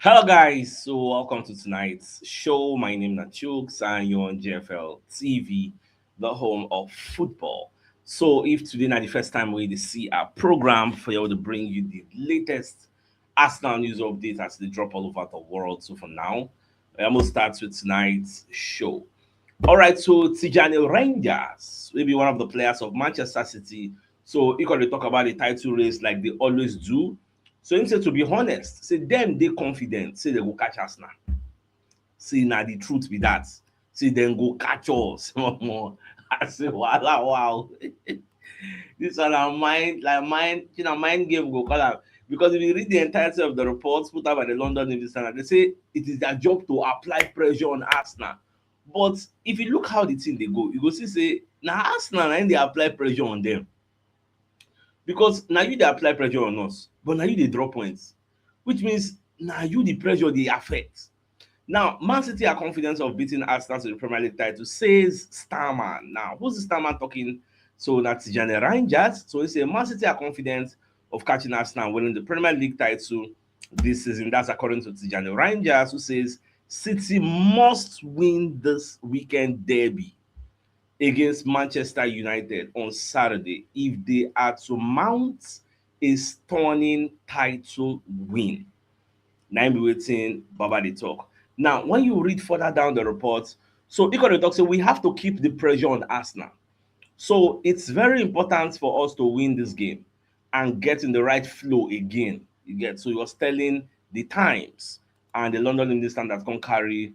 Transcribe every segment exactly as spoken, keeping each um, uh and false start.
Hello, guys. So, welcome to tonight's show. My name is Nachooks, and you're on G F L T V, the home of football. So, if today na the first time we dey see our program, for you to bring you the latest Arsenal news updates as they drop all over the world. So, for now, I'm gonna start with tonight's show. All right, so Tijani Rangers will be one of the players of Manchester City. So, he gonna talk about the title race like they always do. So, he said, to be honest, say them they confident, say they go catch Arsenal. Say na the truth be that. Say dem go catch us. Omo, I say, "Wahala, wow." This one na mind, like, mind, you know, mind game go call am. Because if you read the entirety of the reports put out by the London Evening Standard, they say it is their job to apply pressure on Arsenal. But if you look how the thing dey go, you go see say na Arsenal na im dey apply pressure on them. Because na you dey apply pressure on us, but na you dey draw points, which means na you the pressure dey affect. Now, Man City are confident of beating Arsenal to the Premier League title, says Starman. Now, who's the Starman talking? So na Tijani Rangers. So he say Man City are confident of catching Arsenal and winning the Premier League title this season. That's according to Tijani Rangers, who says City must win this weekend derby against Manchester United on Saturday if they are to mount a stunning title win. Na im be wetin Baba dey talk. Now, when you read further down the report, so he gonna talk say we have to keep the pressure on Arsenal. So it's very important for us to win this game and get in the right flow again. You get? So you're telling the Times and the London Evening Standard come carry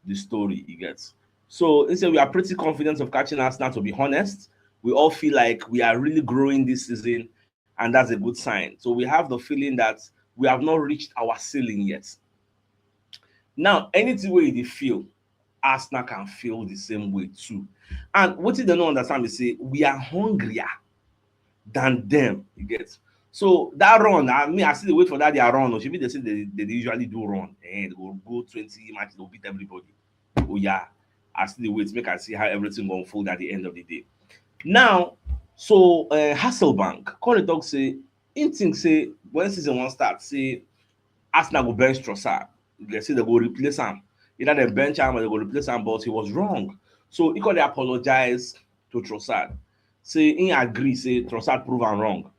the story. You get? So he said we are pretty confident of catching Arsenal, to be honest. We all feel like we are really growing this season, and that's a good sign. So we have the feeling that we have not reached our ceiling yet. Now, anything wey you dey feel, Arsenal can feel the same way too. And wetin dem no understand be say we are hungrier than them. You get? So that run, I mean, I still dey wait for that their run. Or should be they say they, they usually do run. And they go go twenty matches, they'll beat everybody. Oh yeah, I still dey wait, make I see how everything go unfold at the end of the day. Now, so uh, Hasselbank, come dey talk say, him think say when season wan start, say Arsenal go bench Trossard. They say they go replace am. Either they bench am or they go replace am, but he was wrong. So he come dey apologize to Trossard. Say he agree, say Trossard prove am wrong.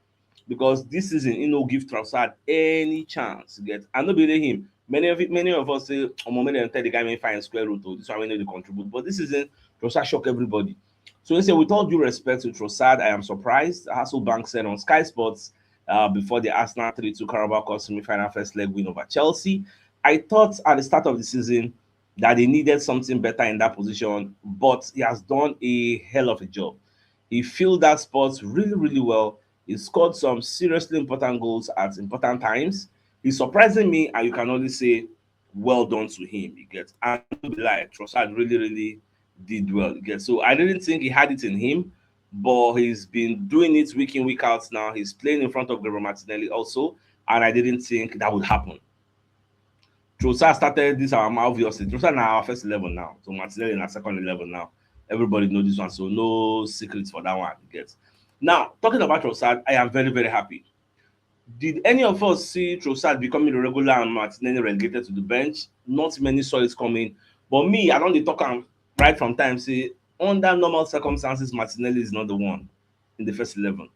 Because this season, he no give Trossard any chance. You get? And no be only him. Many of it, many of us say, "Omo, make dem tell the guy make he find square root o. This one wey no dey contribute." But this season, Trossard shock everybody. So he said, "With all due respect to Trossard, I am surprised," Hasselbank said on Sky Sports uh, before the Arsenal three two Carabao Cup semi-final first leg win over Chelsea. "I thought at the start of the season that they needed something better in that position, but he has done a hell of a job. He filled that spot really, really well. He scored some seriously important goals at important times. He's surprising me, and you can only say well done to him." You get? And no be lie, Trossard really, really did well. You get? So I didn't think he had it in him, but he's been doing it week in, week out now. He's playing in front of Gabriel Martinelli also, and I didn't think that would happen. Trossard started this our, obviously. Trossard na our first eleven now. So Martinelli na second eleven now. Everybody know this one, so no secrets for that one. You get? Now, talking about Trossard, I am very, very happy. Did any of us see Trossard becoming a regular and Martinelli relegated to the bench? Not many saw it coming. But me, I don dey talk am right from time say under normal circumstances, Martinelli is not the one in the first eleven.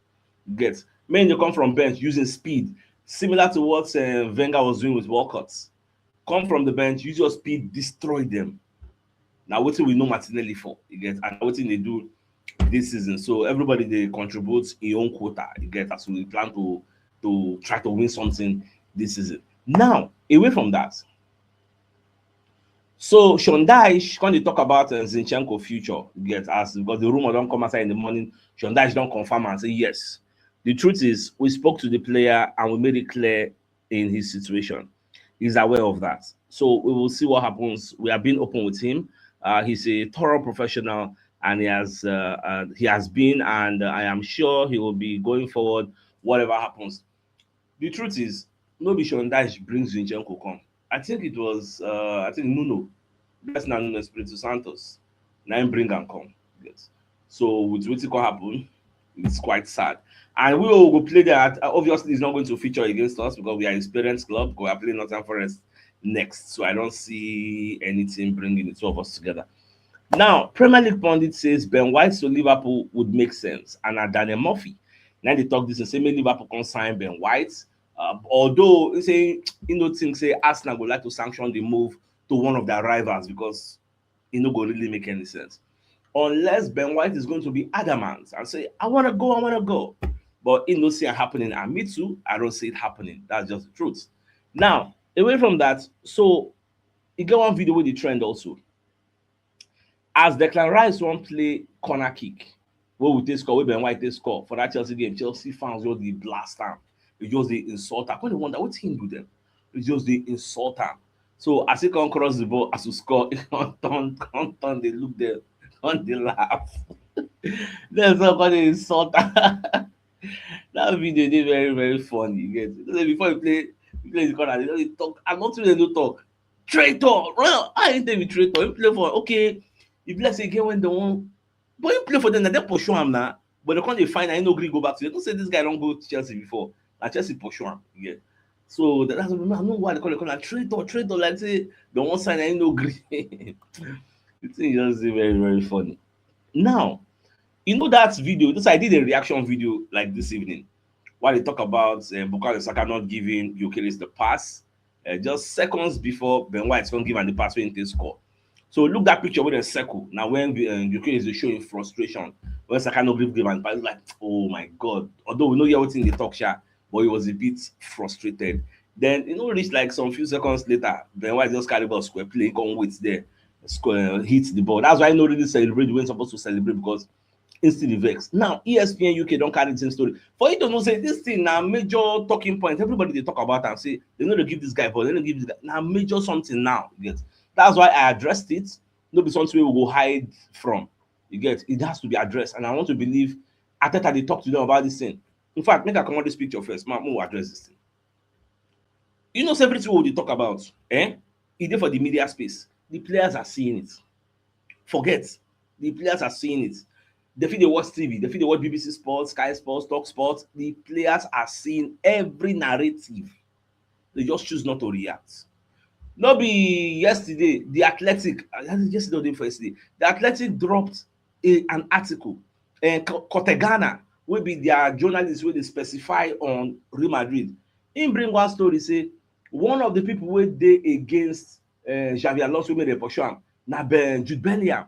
Get? Men, they come from bench using speed, similar to what uh, Wenger was doing with Walcott. Come from the bench, use your speed, destroy them. Now, wetin we know Martinelli for, you get, and wetin they do this season. So everybody they contribute in own quota, you get, as we plan to to try to win something this season. Now, away from that, so Sean Dyche come dey talk about uh, Zinchenko future, you get, as because the rumor don come outside in the morning, Sean Dyche don confirm and say yes. The truth is, we spoke to the player and we made it clear in his situation. He's aware of that. So we will see what happens. We have been open with him. Uh, he's a thorough professional, and he has uh, uh, he has been, and uh, I am sure he will be going forward, whatever happens. The truth is, no be Sean Dyche brings Zinchenko come. I think it was uh, I think Nuno, that's not Nuno Espirito Santos. Now him bring am come. Yes. So with wetin come happen, it's quite sad. And we will go play that. Obviously, it's not going to feature against us because we are experienced club. We are playing Nottingham Forest next. So I don't see anything bringing the two of us together. Now, Premier League pundit says Ben White to Liverpool would make sense. And na Daniel Murphy, now they talk this and say, "Make Liverpool come sign Ben White." Uh, although he say he no think say Arsenal would like to sanction the move to one of their rivals because it no go really make any sense. Unless Ben White is going to be adamant and say, "I wanna go, I wanna go." But he no see it happening, and me too, I don't see it happening. That's just the truth. Now, away from that, so e get one video wey dey trend also. As Declan Rice wan play corner kick, wey we take score, wey Ben White take score for that Chelsea game, Chelsea fans just dey blast am. They just dey insult am. Come dey wonder wetin he do them. They just dey insult am. So as he come cross the ball, as he score, he come turn, come turn, dey look them, come dey laugh. Then some come dey insult am. That video dey very, very funny. You get it? Because before you play, you play the corner, they no dey talk, and nothing they no talk. Traitor. Well, I ain't dey with traitor. You play for, okay. If let's say again when they want, but you play for them, na dem pursue am na. But they come dey find, I no gree go back to. They don't say this guy don't go to Chelsea before. Na Chelsea pursue am. Yeah. So that, that's why I know why they call it, call am traitor, traitor. Like say they won't sign, I no gree. The thing just dey very, very funny. Now, you know that video. This, I did a reaction video like this evening, while they talk about uh, Bukayo Saka not giving Gyökeres the pass. Uh, just seconds before Ben White come give am the pass wey he take score. So look that picture wey dem circle. Now when uh, Gyökeres dey show him frustration, when Saka no gree give am the pass, like, "Oh my God." Although we no hear wetin he dey talk sha, but he was a bit frustrated. Then e no reach like some few seconds later, Ben White just carry ball square play, come wait there, square, hit the ball. That's why he no really celebrate the way he suppose to celebrate because he still dey vex. Now E S P N U K don carry the same story. For you to know say this thing na major talking point, everybody dey talk about am, say they no dey give this guy ball, they no give this guy. Na major something now, you get. That's why I addressed it. No be something wey we go hide from. You get, it has to be addressed, and I want to believe Arteta dey talk to them about this thing. In fact, make I comot this picture first. Ma, make we address this thing. You know say everything we dey talk about, eh? E dey for the media space. The players are seeing it. Forget. The players are seeing it. They fit dey watch T V, they fit dey watch B B C Sports, Sky Sports, Talk Sports. The players are seeing every narrative. They just choose not to react. No be yesterday, the Athletic, uh, yesterday or the first day, the Athletic dropped a, an article. Uh, Cortegana, wey be their journalist wey dey specify on Real Madrid, he bring one story say one of the people wey dey against uh, Xabi Alonso wey dey pursue am na Ben, Jude Bellingham.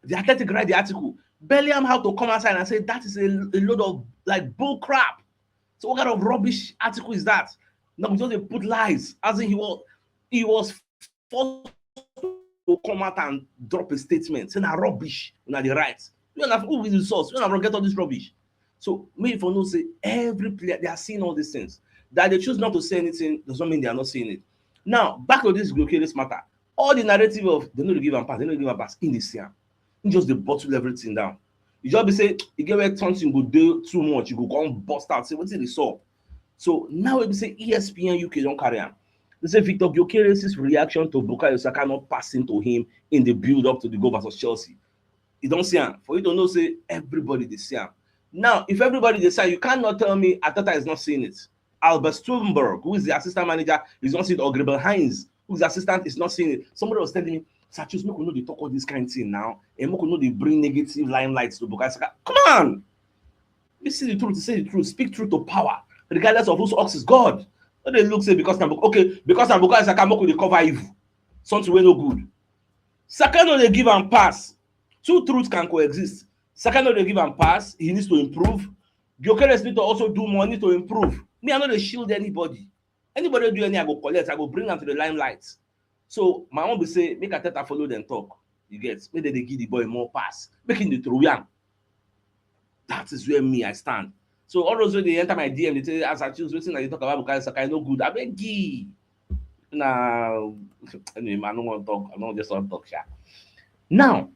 The Athletic write the article. Bellingham had to come outside and say that is a, a load of, like, bull crap. So what kind of rubbish article is that? Now we just dey put lies. As in he was, he was forced to come out and drop a statement saying na rubbish, na the right. You know, who is the source? You know, get all this rubbish. So me for know say every player, they are seeing all these things. That they choose not to say anything does not mean they are not seeing it. Now back to this Gyökeres matter. All the narrative of they no dey give am pass, they no dey give am pass, in the same, he just dey bottle everything down. You just be say you get where something go do too much, you go come burst out say wetin dey sup. So now we be say E S P N U K don carry am. They say Victor Gyökeres' reaction to Bukayo Saka not passing to him in the build-up to the goal versus Chelsea. You don see am. For you to know say everybody dey see am. Now, if everybody dey see am, you cannot tell me Arteta is not seeing it. Albert Stubenberg, who is the assistant manager, is not seeing it. Or Gabriel Heinze, who is the assistant, is not seeing it. Somebody was telling me, "Sir Chooks, make we no dey talk all this kind thing now. And make we no dey bring negative limelight to Bukayo Saka." Come on! You see the truth, say the truth, speak truth to power, regardless of whose ox is God. No dey look say because na Buk-, okay, because na Bukayo Saka, make we dey cover evil. Something wey no good. Saka no dey give am pass. Two truths can coexist. Saka no dey give am pass, he needs to improve. Gyökeres need to also do more, need to improve. Me, I no dey shield anybody. Anybody do any, I go collect, I go bring am to the limelight. So my own be say make Arteta follow them talk. You get, make dem dey give the boy more pass, make him dey throw am. That is where me I stand. So all those wey dey enter my D M, they say, "As I choose, wetin I dey talk about Bukayo Saka, e no good." Abeg, na, anyway, I no wan talk. I no just wan talk sha. Now,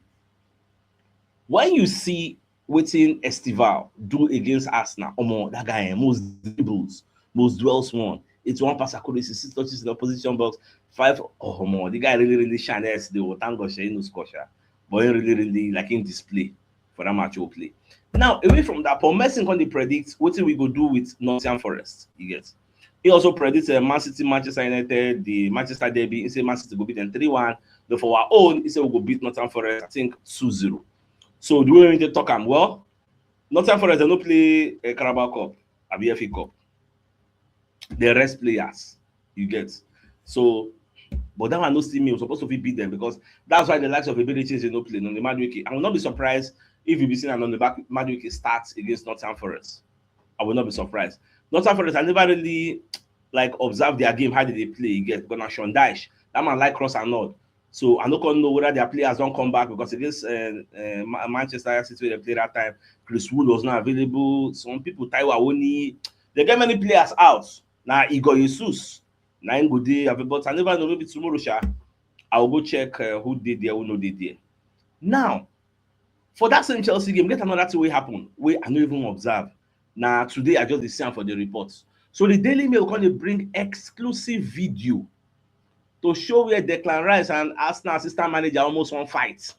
when you see wetin Estival do against Arsenal, omo, that guy, eh, most dribbles, most duels won, eighty-one pass accuracy, six touches in opposition box, five. Oh, omo, the guy really, really shine yesterday. Oh, thank God, say he no score sha. But he really, really, like, in display for that match we play. Now, away from that, Paul Merson come dey predict wetin we go do with Nottingham Forest. You get? He also predicts uh, Man City, Manchester United, the Manchester derby. He said Man City go beat them three one. But for our own, he said we go beat Nottingham Forest, I think two zero. So the way we need to talk am, well, Nottingham Forest, they no play a Carabao Cup, abi F A Cup. They rest players, you get. So, but that one no still mean we supposed to fit beat them, because that's why the likes of Ebere Cheze no play, Noni Madueke. I will not be surprised if you be seeing Noni Madueke starts against Nottingham Forest. I will not be surprised. Nottingham Forest, I never really like observe their game, how did they play, you get, but na Sean Dyche, that man like cross and nod. So I no come know whether their players don come back, because against uh, uh, Manchester City wey dem play that time, Chris Wood was not available. Some people, Taiwo Awoniyi, they get many players out. Na Igor Jesus, na him go dey available. But I never know, maybe tomorrow sha, I will go check uh, who dey there, who no dey there. Now, for that same Chelsea game, get another thing wey happen wey I no even observe. Na today I just dey see am for the report. So the Daily Mail come dey bring exclusive video to show where Declan Rice and Arsenal assistant manager almost wan fight.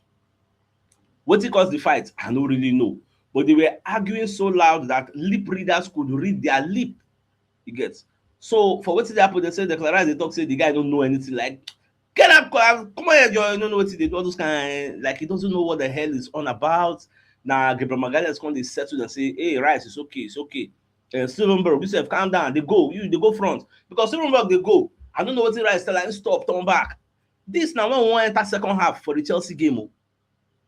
Wetin cause the fight, I no really know. But they were arguing so loud that lip readers could read their lip. You get? So for wetin dey happen, they say Declan Rice dey talk say the guy don't know anything. Like, get up, come come here, Joe. You don't know what they do. All those kind, like, he doesn't know what the hell is on about. Now Gabriel Magalhaes come dey settle and say, "Hey, Rice, it's okay, it's okay." Uh, Steven Berg, you sef, calm down. They go, you they go front, because Steven Berg they go. I don't know what the Rice tell him, "Stop, turn back." This now when we wan enter second half for the Chelsea game, oh.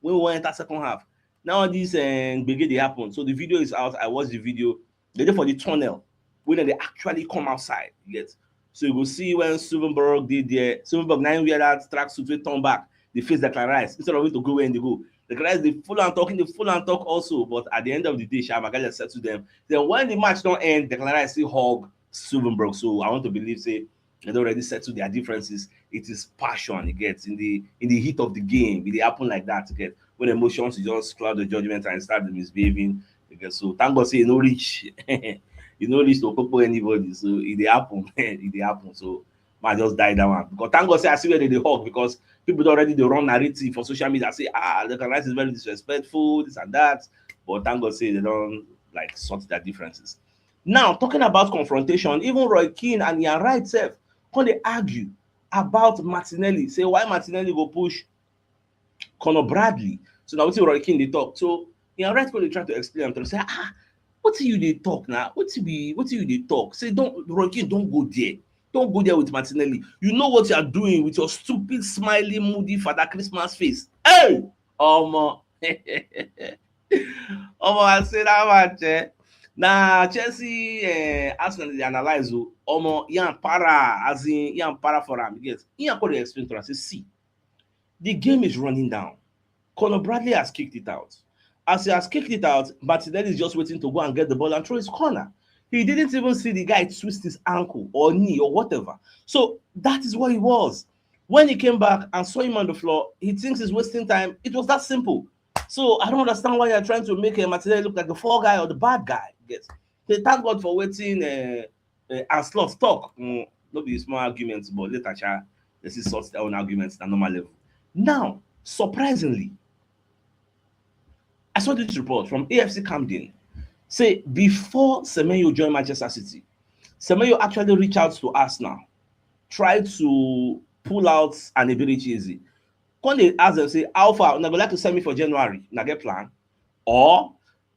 When we wan enter second half, now all these uh, gbege dey happen. So the video is out. I watched the video. They dey for the tunnel when they actually come outside. You get? So you go see when Steven Berg dey there. Steven Berg now wear that tracksuit wey turn back, dey face Declan Rice instead of him to go where they go. Declan Rice dey follow am talk, dey follow am talk also. But at the end of the day, sha, Magalhaes settle them. Then when the match don end, Declan Rice still hug Steven Berg. So I want to believe say they don already settle their differences. It is passion, you get, in the in the heat of the game. It dey happen like that, you get, when emotions just cloud the judgment and start the misbehaving. You get? So thank God say e no reach, e no reach to popo anybody. So e dey happen, e dey happen. So man just die that one, because thank God say I see where they dey hug, because people don already dey run narrative for social media say, "Ah, Declan Rice is very disrespectful, this and that." But thank God say they don like sort their differences. Now, talking about confrontation, even Roy Keane and Ian Wright sef come dey argue about Martinelli, say why Martinelli go push Conor Bradley. So now wetin Roy Keane dey talk. So Ian Wright come dey try to explain am to am say, "Ah, wetin you dey talk now? Wetin be wetin you dey talk? Say don't, Roy Keane, don't go there. Don't go there with Martinelli. You know what you are doing with your stupid, smiling, moody Father Christmas face." Hey, omo. Omo, I say that match, eh? Na Chelsea, eh, Arsenal dey analyze o. Omo, Ian para, as in Ian para for am. Yes, Ian come dey explain to am say, "See, the game is running down. Conor Bradley has kicked it out. As he has kicked it out, Martinelli is just waiting to go and get the ball and throw his corner. He didn't even see the guy twist his ankle or knee or whatever. So that is what he was. When he came back and saw him on the floor, he thinks he's wasting time. It was that simple." So I don't understand why you're trying to make uh, Martinelli look like the fall guy or the bad guy. Yes. They thank God for waiting uh, uh, and Slot talk. Mm, no be small arguments, but later, cha, they see sort their own arguments at normal level. Now, surprisingly, I saw this report from A F C Camden. Say before Semenyo joined Manchester City, Semenyo actually reached out to Arsenal, tried to pull out an Ebere Cheze. Come dey ask them say, "How far? Una go like to send me for January? Una get plan? Or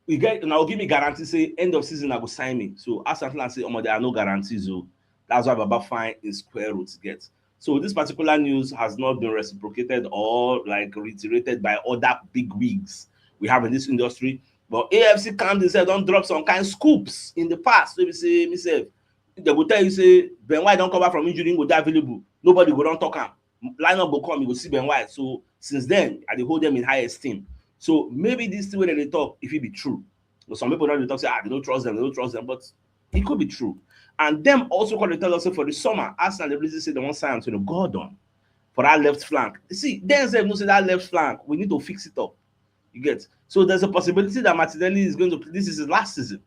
you get, una go give me guarantee say end of season I go sign me?" So Arsenal say, "Omo, there are no guarantees o." That's why Baba Fine is square root get. So this particular news has not been reciprocated or like reiterated by other big wigs we have in this industry. But A F C Camden sef don drop some kind scoops in the past. So we say, me sef, they go tell you say Ben White don come back from injury, go dey available. Nobody go don talk am. Lineup go come, you go see Ben White. So since then, I dey hold them in high esteem. So maybe this thing wey they talk, if it be true. But some people don't talk say, "Ah, they don't trust them, they don't trust them." But it could be true. And them also come to tell us say for the summer, Arsenal, they really say they want sign Antonio Gordon for that left flank. You see, then say, "No, say that left flank, we need to fix it up." You get? So there's a possibility that Martinelli is going to, this is his last season.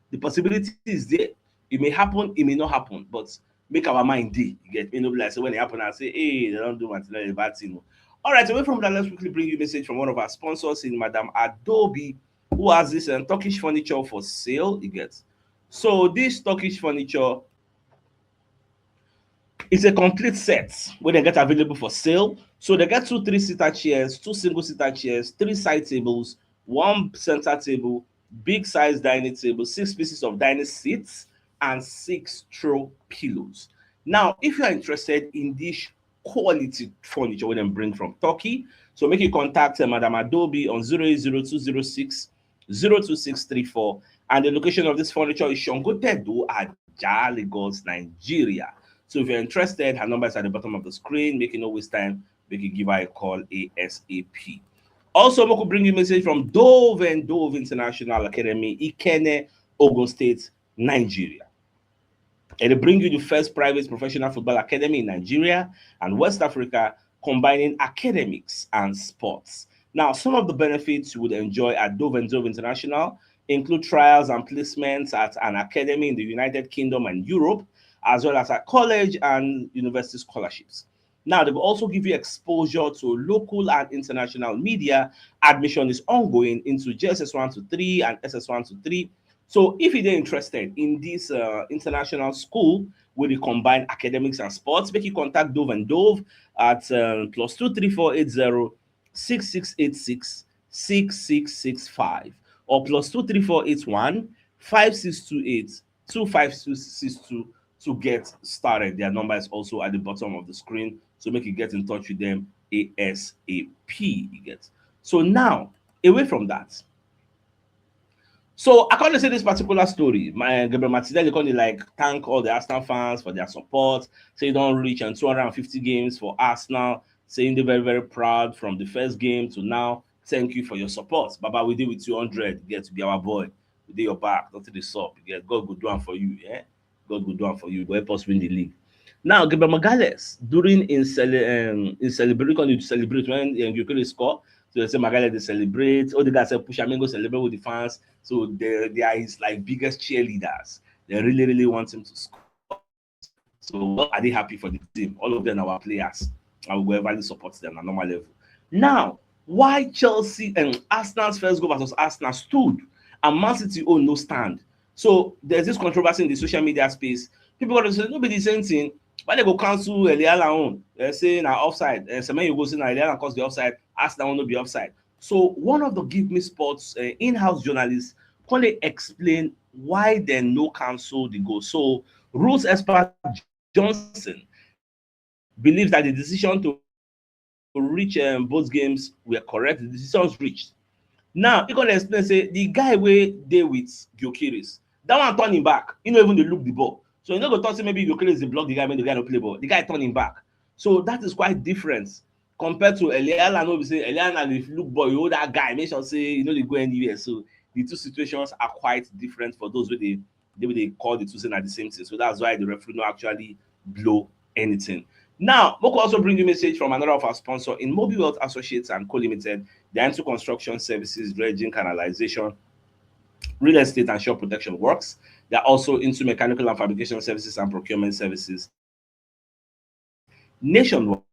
The possibility is there. It may happen, it may not happen, but make our mind dey. You get me? No be like say when it happen, I say, "Hey, they don't do Martinelli a bad thing." All right, away from that, let's quickly bring you a message from one of our sponsors in Madam Adobe, who has this um, Turkish furniture for sale. You get? So this Turkish furniture, It's a complete set wey dem get available for sale. So they get two three-seater chairs, two single-seater chairs, three side tables, one center table, big size dining table, six pieces of dining seats, and six throw pillows. Now, if you are interested in this quality furniture wey dem bring from Turkey, so make you contact uh, Madam Adobe on zero eight zero two zero six zero two six three four. And the location of this furniture is Shongo Tedo, Ajah, Lagos, Nigeria. So if you're interested, her number is at the bottom of the screen. Make it no waste time. Make you give her a call ASAP. Also, we could bring you a message from Dove and Dove International Academy, Ikenne, Ogun State, Nigeria. And they bring you the first private professional football academy in Nigeria and West Africa, combining academics and sports. Now, some of the benefits you would enjoy at Dove and Dove International include trials and placements at an academy in the United Kingdom and Europe, as well as at college and university scholarships. Now, they will also give you exposure to local and international media. Admission is ongoing into J S S one to three and S S one to three. So if you're interested in this uh, international school with the combined academics and sports, make you contact Dove and Dove at um, plus two three four eight zero six six eight six six six six five or plus two three four eight one five six two eight two five six two to get started. Their number is also at the bottom of the screen, so make you get in touch with them ASAP. You get. So now, away from that, so I can't say this particular story. My Gabriel Martinelli can like thank all the Arsenal fans for their support. Say you don't reach and two hundred fifty games for Arsenal. Saying they're very, very proud from the first game to now. Thank you for your support. Baba, we did with two hundred. Get to be our boy. We did your back. Nothing is up. Yeah, God go do one for you. Yeah, God go do one for you. Go help us win the league. Now, Gabriel Magalhaes, during in, cele, um, in celebration, you celebrate when um, Ukraine score. So they say Magalhaes, they celebrate. All the guys say push go celebrate with the fans. So they, they are his like biggest cheerleaders. They really, really want him to score. So what are they happy for the team? All of them are our players. I will go everly support them at normal level. Now, why Chelsea and Arsenal's first goal versus Arsenal stood and Man City own no stand? So there's this controversy in the social media space. People are saying, no be the same thing. Why they go cancel Eliala own? They say na offside. Uh, Semenyo go say na Eliala cause the offside. Arsenal no be offside. So one of the Give Me Sports uh, in-house journalists can they explain why they no cancel the goal. So rules expert Johnson believes that the decision to reach um, both games were correct. The decisions reached. Now, he gonna explain say the guy where they with Gyökeres, that one turn him back. He not even dey look the ball. So you know go talk say maybe Gyökeres dey block the guy when the guy no play ball. The guy turn him back. So that is quite different compared to Eliala. No be say Eliala dey look ball, you hold that guy, make sure say you know they go anywhere. So the two situations are quite different for those where they they will they call the two things at the same thing. So that's why the referee no actually blow anything. Now, Moko also bring you message from another of our sponsor in Mobile Wealth Associates and Co Limited. They're into construction services, dredging, canalization, real estate, and shore protection works. They're also into mechanical and fabrication services and procurement services nationwide.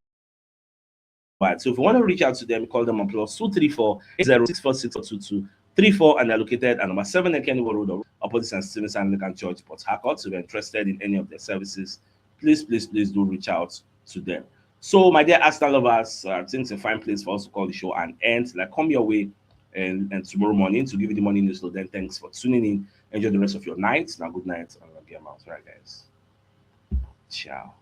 So if you want to reach out to them, call them on plus two three four eight zero six four six two two three four, and they're located at number seven Ekeniwo Road, opposite Saint Stephen's Anglican Church, Port Harcourt. So if you're interested in any of their services, please, please, please do reach out to them. So, my dear Arsenal lovers, uh, I think it's a fine place for us to call the show and end. Like, come your way and, and tomorrow morning to give you the morning news. So then, thanks for tuning in. Enjoy the rest of your night. Now, good night and love you, right, guys. Ciao.